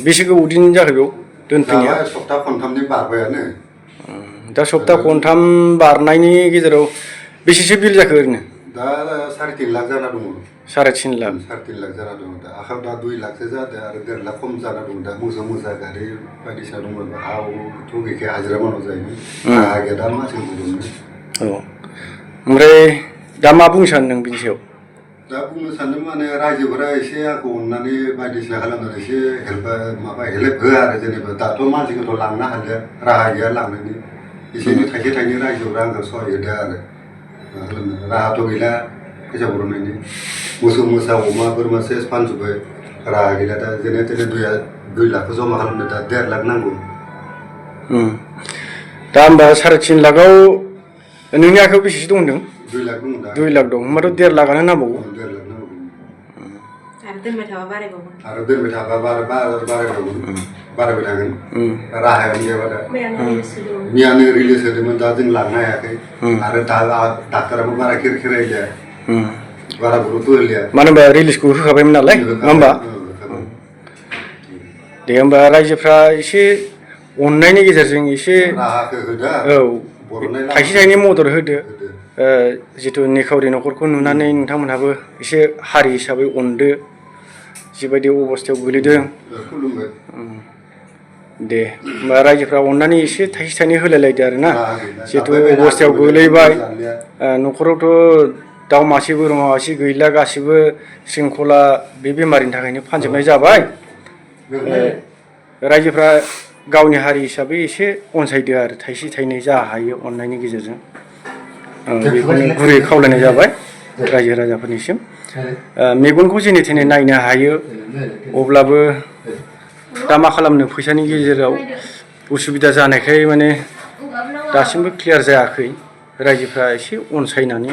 बेसे गोबाव दिन जाखो बेयाव दोनफैनाया? सप्ता खनथामनि बारबायानो। दा सप्ता खनथाम बारनायनि गेजेराव बेसेसो बिल जाखो ओरैनो? दा 3.5 लाख जाना दङ। 3.5 लाख। 3.5 लाख जाना दङ दा। आखायाव दा 2 लाखसो जादों आरो 1.5 लाख खम जाना दङ दा। मोसा गारि बायदिसिना दंमोन। हा हुथ' गैखाया, हाजिरा मावना जायोमोन। हा गैया दा मानसिखौ गुरुनो। औ। ओमफ्राय दा मा बुंनो सानदों बिनि सायाव? दा बुंनो सानदों माने रायजोफोरा एसे आंखौ अननानै बायदिसिना खालामनानै एसे हेल्प होआ आरो जेनेबा दाथ' मानसिखौथ' लांनो हालिया, राहा गैया लांनायनि। एसेनो थाइसे थाइनै रायजोफोरा आंखौ सहाय होदो आरो मा खालामनो राहाथ' गैला फैसा बर'नायनि। मोसा अमा बोरमा सेस फानजोब्बाय, राहा गैला दा जेने तेने 2 लाखखौ जमा खालामनो दा 1.5 लाख नांगौ। दा होमबा 3.5 लाखआव नोंनि आखायाव बेसेसो दं होनदों? 2 लाख दं दा। 2 लाख दं होनबाथ' 1.5 लाखआनो नांबावगौ। 1.5 लाख नांगौ। आरो दोनबाय थाबा बारायबावगोन। आरो दोनबाय थाबा बारायबावगोन। बारायबाय थागोन। राहायानो गैयाबा दा। मैयानो रिलिज होदोंमोन, दा जों लांनो हायाखै। आरो दा डाक्टाराबो बारा खेरायलिया, बारा गुरुत्व होलिया। मानो होनबा रिलिजखौ होखाबायमोन नालाय, नङा होमबा? दे होमबा रायजोफ्रा एसे अननायनि गेजेरजों एसे राहाखौ होदो। औ, थाइसे थाइनै मदद होदो। जिथु निखावरि न'खरखौ नुनानै नोंथांमोनहाबो एसे हारि हिसाबै अनदो, जिबायदि अबस्थायाव गोलैदों। खुलुमबाय। दे होमबा रायजोफ्रा अननानै एसे थाइसे थाइनै होलायलायदो आरो ना। जिहेतु अबस्थायाव गोलैबाय, न'खरावथ' दाउ मासे बोरमा मासे गैला, गासिबो श्रिंखला बे बेमारिनि थाखायनो फानजोबनाय जाबाय। रायजोफ्रा गावनि हारि हिसाबै एसे अनसायदो आरो थाइसे थाइनै जा हायो अननायनि गेजेरजों। बेखौनो गुरै खावलायनाय जाबाय रायजो राजाफोरनिसिम। मेगनखौ जेने थेने नायनो हायो, अब्लाबो दा मा खालामनो फैसानि गेजेराव उसुबिदा जानायखाय माने दासिमबो क्लियार जायाखै। रायजोफ्रा एसे अनसायनानै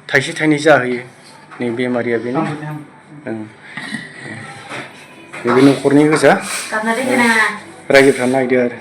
थाइसे थाइनै जाहोयो। नै बेमारिया बेनो। बे न'खरनि गोजा रायजोफ्रा नायदो आरो।